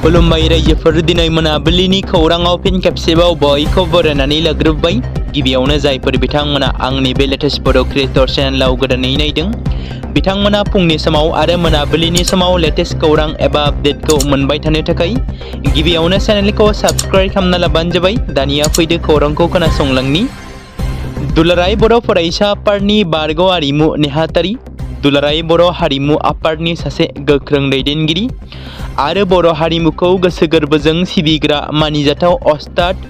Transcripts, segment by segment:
खुलुमबाय रायजोफोर दिनै मोनाबिलिनि खौराङाव फिन खेबसेबाव बयखौ बरायनानै लाग्रोबाय। गिबियावनो जायफोर बिथांमोना आंनि बे लेटेस्ट बड' क्रिएटर चेनेलाव गोदानै नायदों बिथांमोना फुंनि समाव आरो मोनाबिलिनि समाव लेटेस्ट खौरां एबा आपडेटखौ मोनबाय थानो थाखाय गिबियावनो चेनेलखौ साबस्क्राइब खालामना लाबानो जाबाय। दानिया फैदो खौरांखौ खोनासंलांनि। दुलाराय बर' फरायसा आफादनि बारग' आरिमु नेहाथारि, दुलाराय बर' हारिमु आफादनि सासे गोख्रों दैदेनगिरि आरो बर' हारिमुखौ गोसो गोरबोजों सिबिग्रा मानिजाथाव अस्ताद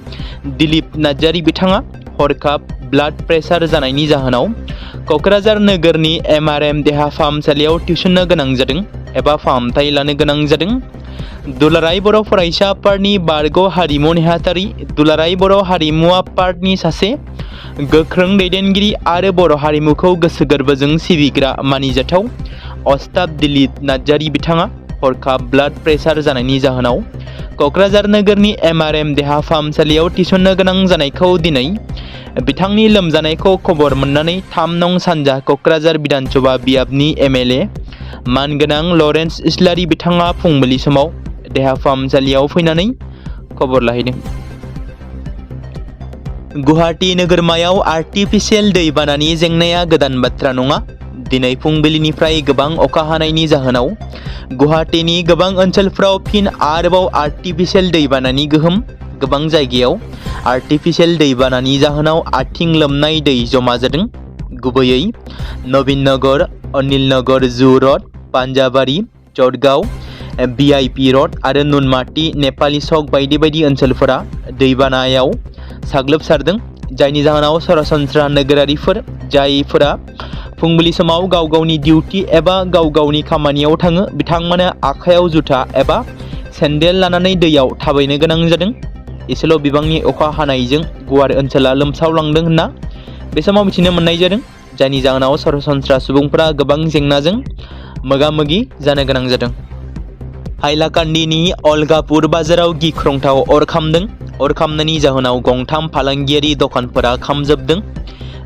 दिलीप नार्जारी बिथाङा हरखाब ब्लाड प्रेसार जानायनि जाहोनाव क'क्राझार नोगोरनि MRM देहा फाहामसालियाव थिसननो गोनां जादों एबा फाहामथाय लानो गोनां जादों। दुलाराय बर' फरायसा आफादनि बारग' हारिमु नेहाथारि, दुलाराय बर' हारिमु आफादनि सासे गोख्रों दैदेनगिरि आरो बर' हारिमुखौ गोसो गोरबोजों सिबिग्रा मानिजाथाव अस्ताद दिलीप नार्जारी बिथाङा हरखाब ब्लाड प्रेसार जानायनि जाहोनाव क'क्राझार नोगोरनि MRM देहा फाहामसालियाव थिसननो गोनां जानायखौ दिनै बिथांनि लोमजानायखौ खबर मोननानै 3 नं सानजा क'क्राझार बिधानसभा बियाबनि MLA मानगोनां लरेन्स इस्लारि बिथाङा फुंबिलि समाव देहा फाहामसालियाव फैनानै खबर लाहैदों। गुवाहाटी नोगोरमायाव आर्टिफिशियेल दैबानानि जेंनाया गोदान बाथ्रा नङा। दिनै फुंबिलिनिफ्राय गोबां अखा हानायनि जाहोनाव गुवाहाटीनि गोबां ओनसोलफ्राव फिन आरोबाव आर्टिफिशियेल दैबानानि गोहोम। गोबां जायगायाव आर्टिफिशियेल दैबानानि जाहोनाव आथिं लोमनाय दै जमा जादों। गुबैयै नवीन नगर, अनिल नगर जु रड, पान्जाबारि, चटगांव, VIP रड आरो नुनमाटी, नेपाली चक बायदि बायदि ओनसोलफोरा दैबानायाव साग्लोबसारदों, जायनि जाहोनाव सरासनस्रा नोगोरारिफोर जायफोरा फुंबिलि समाव गाव गावनि डिउटी एबा गाव गावनि खामानियाव थाङो बिथांमोना आखायाव जुथा एबा सेन्देल लानानै दैयाव थाबायनो गोनां जादों। एसेल' बिबांनि अखा हानायजों गुवार ओनसोला लोमसावलांदों होनना बे समाव मिथिनो मोननाय जादों, जायनि जाहोनाव सरासनस्रा सुबुंफोरा गोबां जेंनाजों मोगा मोगि जानो गोनां जादों। हाइलाकान्दिनि अलगापुर बाजाराव गिख्रंथाव अर खामदों। अर खामनायनि जाहोनाव गंथाम फालांगियारि दखानफोरा खामजोबदों।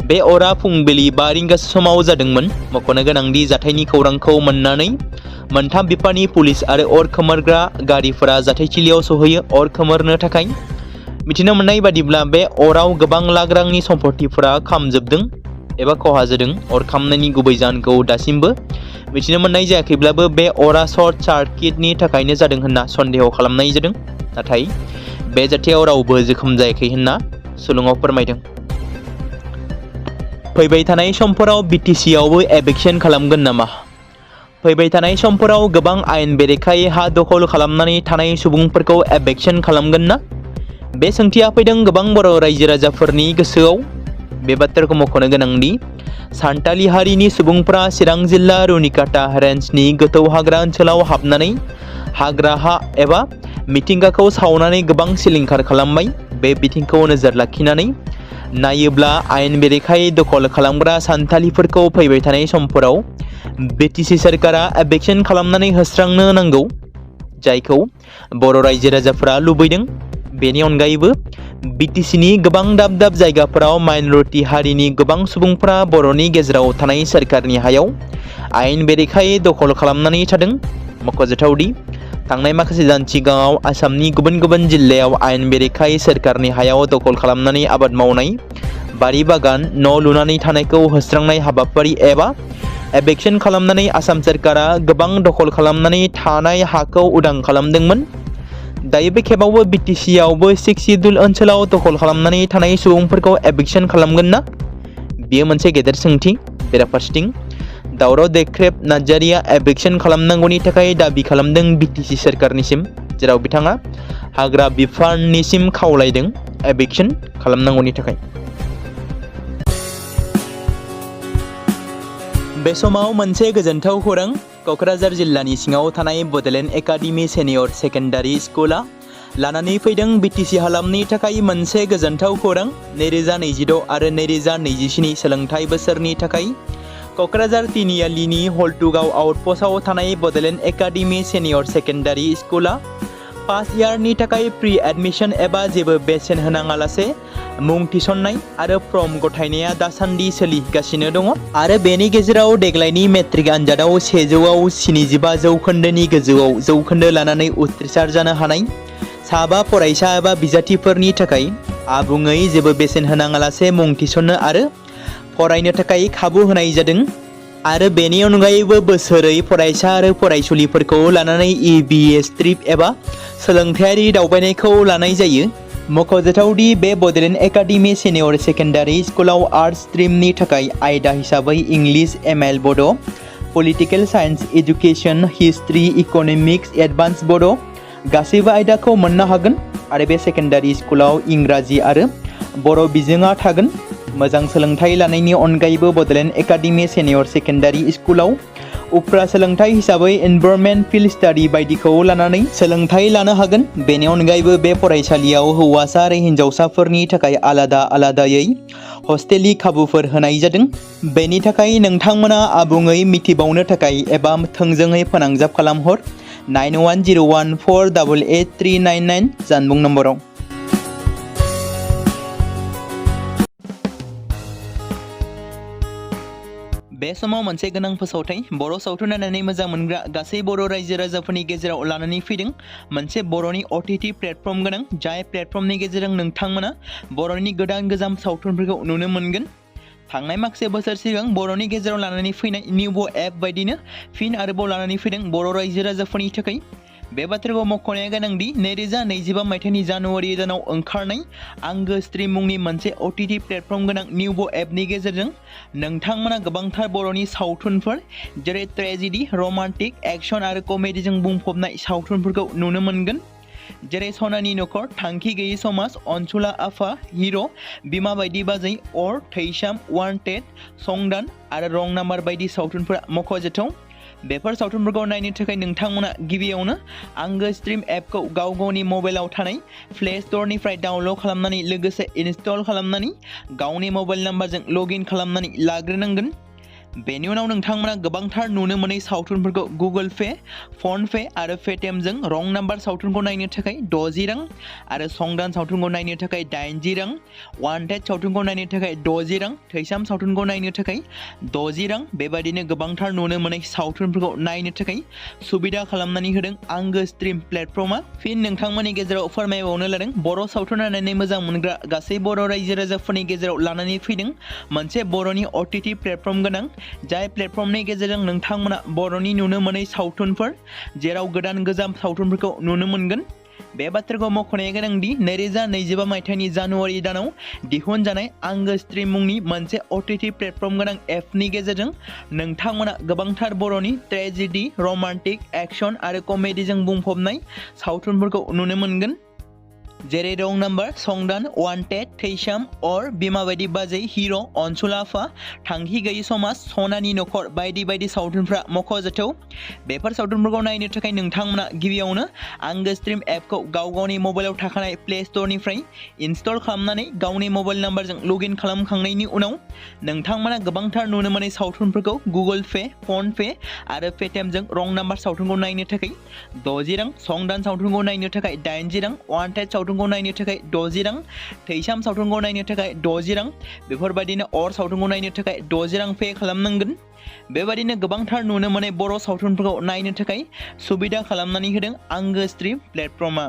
बे अरा फुंबिलि 5 रिंगासो समाव जादोंमोन। मख'नो गोनांदि जाथायनि खौरांखौ मोननानै मोनथाम बिफाननि पुलिस आरो अर खोमोरग्रा गारिफोरा जाथायथिलियाव सहैयो अर खोमोरनो थाखाय। मिथिनो मोननाय बादिब्ला बे अराव गोबां लाख रांनि सम्पथिफोरा खामजोबदों एबा खहा जादों। अर खामनायनि गुबै जाहोनखौ दासिमबो मिथिनो मोननाय जायाखैब्लाबो बे अरा सर्ट सार्किटनि थाखायनो जादों होनना सन्देह खालामनाय जादों। नाथाय बे जाथायाव रावबो जोखोम जायाखै होनना सुलुङाव फोरमायदों। फैबाय थानाय समफोराव BTC आवबो एभिक्सन खालामगोन नामा? फैबाय थानाय समफोराव गोबां आयेन बेरेखायै हा दखल खालामनानै थानाय सुबुंफोरखौ एभिक्सन खालामगोन ना? बे सोंथिया फैदों गोबां बर' रायजो राजाफोरनि गोसोआव। बे बाथ्राखौ मख'नो गोनांदि सान्थालि हारिनि सुबुंफोरा चिरां जिल्ला रुनिकाटा रेन्जनि गोथौ हाग्रा ओनसोलाव हाबनानै हाग्रा हा एबा मिथिंगाखौ सावनानै गोबां सिलिंखार खालामबाय। बे बिथिंखौ नोजोर लाखिनानै नायोब्ला आयेन बेरेखायै दखल खालामग्रा सान्थालिफोरखौ फैबाय थानाय समफोराव BTC सोरखारा एभिक्सन खालामनानै होस्रांनो नांगौ, जायखौ बर' रायजो राजाफोरा लुबैदों। बेनि अनगायैबो BTCनि गोबां दाब दाब जायगाफोराव माइनरिटि हारिनि गोबां सुबुंफोरा बर'नि गेजेराव थानाय सोरखारनि हायाव आयेन बेरेखायै दखल खालामनानै थादों। मख'जाथावदि थांनाय माखासे दान सिगाङाव आसामनि गुबुन गुबुन जिल्लायाव आयेन बेरेखायै सोरखारनि हायाव दखल खालामनानै आबाद मावनाय, बारि बागान, न' लुनानै थानायखौ होस्रांनाय हाबाफारि एबा एभिक्सन खालामनानै आसाम सोरखारा गोबां दखल खालामनानै थानाय हाखौ उदां खालामदोंमोन। दायो बे खेबावबो BTC आवबो 6 सिडुल ओनसोलाव दखल खालामनानै थानाय सुबुंफोरखौ एभिक्सन खालामगोन ना? बेयो मोनसे गेदेर सोंथि। बेराफारसेथिं दावराव देख्रेब नार्जारिया एभिक्सन खालामनांगौनि थाखाय दाबि खालामदों BTC सोरखारनिसिम, जेराव बिथाङा हाग्रा बिफाननिसिम खावलायदों एभिक्सन खालामनांगौनि थाखाय। बे समाव मोनसे गोजोनथाव खौरां। क'क्राझार जिल्लानि सिङाव थानाय बड'लेण्ड एकाडेमि सेनियर सेकेन्डारि स्कुला लानानै फैदों BTC हालामनि थाखाय मोनसे गोजोनथाव खौरां। 2026 आरो 2027 सोलोंथाइ बोसोरनि थाखाय क'क्राझार तिनिआलिनि हल्टुगाव आउटपस्टआव थानाय बड'लेण्ड एकाडेमि सेनियर सेकेन्डारि स्कुला फार्स्ट इयारनि थाखाय प्रि एडमिशन एबा जेबो बेसेन होनाङालासे मुं थिसननाय आरो फर्म गथायनाया दासान्दि सोलिगासिनो दङ आरो बेनि गेजेराव देग्लायनि मेट्रिक आनजादाव 100आव 75 जौखोन्दोनि गोजौआव जौखोन्दो लानानै उथ्रिसार जानो हानाय साबा फरायसा एबा बिजाथिफोरनि थाखाय आबुङै जेबो बेसेन होनाङालासे मुं थिसननो आरो फरायनो थाखाय खाबु होनाय जादों आरो बेनि अनगायैबो बोसोरै फरायसा आरो फरायसुलिफोरखौ लानानै EBS ट्रिप एबा सोलोंथायारि दावबायनायखौ लानाय जायो। मख'जाथावदि बे बड'लेण्ड एकाडेमि सिनियर सेकेन्डारि स्कुलाव आर्ट्स स्ट्रिमनि थाखाय आयदा हिसाबै इंलिश ML बड', political science education, history, economics, advance बड' गासैबो आयदाखौ मोननो हागोन आरो बे सेकेन्डारि स्कुलाव इंराजि आरो बर' बिजोङा थागोन। मोजां सोलोंथाइ लानायनि अनगायैबो बड'लेण्ड एकाडेमि सिनियर सेकेन्डारि स्कुलाव उफ्रा सोलोंथाइ हिसाबै एनभायरनमेन्ट फिल्ड स्टाडि बायदिखौ लानानै सोलोंथाइ लानो हागोन। बेनि अनगायैबो बे फरायसालियाव हौवासा आरो हिन्जावसाफोरनि थाखाय आलादा आलादायै हस्टेलनि खाबुफोर होनाय जादों। बेनि थाखाय नोंथांमोना आबुङै मिथिबावनो थाखाय एबा थोंजोङै फोनांजाब खालामहर 9101488399 जानबुं नम्बराव। बे समाव मोनसे गोनां फोसावथाय बर' सावथुन नायनानै मोजां मोनग्रा गासै बर' रायजो राजाफोरनि गेजेराव लानानै फैदों मोनसे बर'नि OTT प्लेटफर्म गोनां जाय प्लेटफर्मनि गेजेरजों नोंथांमोना बर'नि गोदान गोजाम सावथुनफोरखौ नुनो मोनगोन। थांनाय माखासे बोसोर सिगां बर'नि गेजेराव लानानै फैनाय निउबो एप बायदिनो फिन आरोबाव लानानै फैदों बर' रायजो राजाफोरनि थाखाय। बे बाथ्राखौ मख'नाया गोनांदि 2025 मायथाइनि जानुवारि दानाव ओंखारनाय आंगो स्ट्रिम मुंनि मोनसे OTT प्लेटफर्म गोनां निउबो एपनि गेजेरजों नोंथांमोना गोबांथार बर'नि सावथुनफोर जेरै ट्रेजेडी, रमान्टिक, एक्शन आरो कमेडीजों बुंफबनाय सावथुनफोरखौ नुनो मोनगोन। जेरै सनानि नखर, थांखि गैयै समाज, अनसुला आफा, हिर', बिमा बायदि बाजै, अर, थैसाम, वान्टेड, संदान आरो रं नाम्बार बायदि सावथुनफोरा मख'जाथाव। बेफोर सावथुनफोरखौ नायनो थाखाय नोंथांमोना गिबियावनो आंगो स्ट्रिम एपखौ गाव गावनि मबाइलाव थानाय प्ले स्ट'रनिफ्राय डाउनल'ड खालामनानै लोगोसे इनस्टल खालामनानै गावनि मबाइल नाम्बारजों लगइन खालामनानै लाग्रोनांगोन। बेनि उनाव नोंथांमोना गोबांथार नुनो मोनै सावथुनफोरखौ गुगोल पे, फन पे आरो पेटिएमजों रं नाम्बार सावथुनखौ नायनो थाखाय 60 रां आरो संदान सावथुनखौ नायनो थाखाय 80 रां, वान्टेड सावथुनखौ नायनो थाखाय 60 रां, थैसाम सावथुनखौ नायनो थाखाय 60 रां बेबायदिनो गोबांथार नुनो मोनै सावथुनफोरखौ नायनो थाखाय सुबिदा खालामनानै होदों आंगो स्ट्रिम प्लेटफर्मा। फिन नोंथांमोननि गेजेराव फोरमायबावनो लादों बर' सावथुन नायनानै मोजां मोनग्रा गासै बर' रायजो राजाफोरनि गेजेराव लानानै फैदों मोनसे बर'नि OTT प्लेटफर्म गोनां जाय प्लेटफर्मनि गेजेरजों नोंथांमोना बर'नि नुनो मोनै सावथुनफोर जेराव गोदान गोजाम सावथुनफोरखौ नुनो मोनगोन। बे बाथ्राखौ मख'नाया गोनांदि 2025 मायथाइनि जानुवारि दानाव दिहुनजानाय आंगो स्ट्रिम मुंनि मोनसे OTT प्लेटफर्म गोनां एपनि गेजेरजों नोंथांमोना गोबांथार बर'नि ट्रेजेडी, रमान्टिक, एक्शन आरो कमेडीजों बुंफबनाय सावथुनफोरखौ नुनो मोनगोन। जेरै रं नाम्बार, संदान, वान्टेड, थैसाम, अर, बिमा बायदि बाजै, हिर', अनसुला आफा, थांखि गैयै समाज, सनानि नखर बायदि बायदि सावथुनफ्रा मख'जाथाव। बेफोर सावथुनफोरखौ नायनो थाखाय नोंथांमोना गिबियावनो आंगो स्ट्रिम एपखौ गाव गावनि मबाइलाव थाखानाय प्ले स्ट'रनिफ्राय इनस्टल खालामनानै गावनि मबाइल नाम्बारजों लगइन खालामखांनायनि उनाव नोंथांमोना गोबांथार नुनो मोनै सावथुनफोरखौ गुगोल पे, फन पे आरो पेटिएमजों रं नाम्बार सावथुनखौ नायनो थाखाय 60 रां, संदान सावथुनखौ नायनो थाखाय 80 रां, वान्टेड सावथुनखौ नायनो थाखाय 60 रां, थैसाम सावथुनखौ नायनो थाखाय 60 रां बेफोरबायदिनो अर सावथुनखौ नायनो थाखाय 60 रां पे खालामनांगोन। बेबायदिनो गोबांथार नुनो मोनै बर' सावथुनफोरखौ नायनो थाखाय सुबिदा खालामनानै होदों आंगो स्ट्रिम प्लेटफर्मा।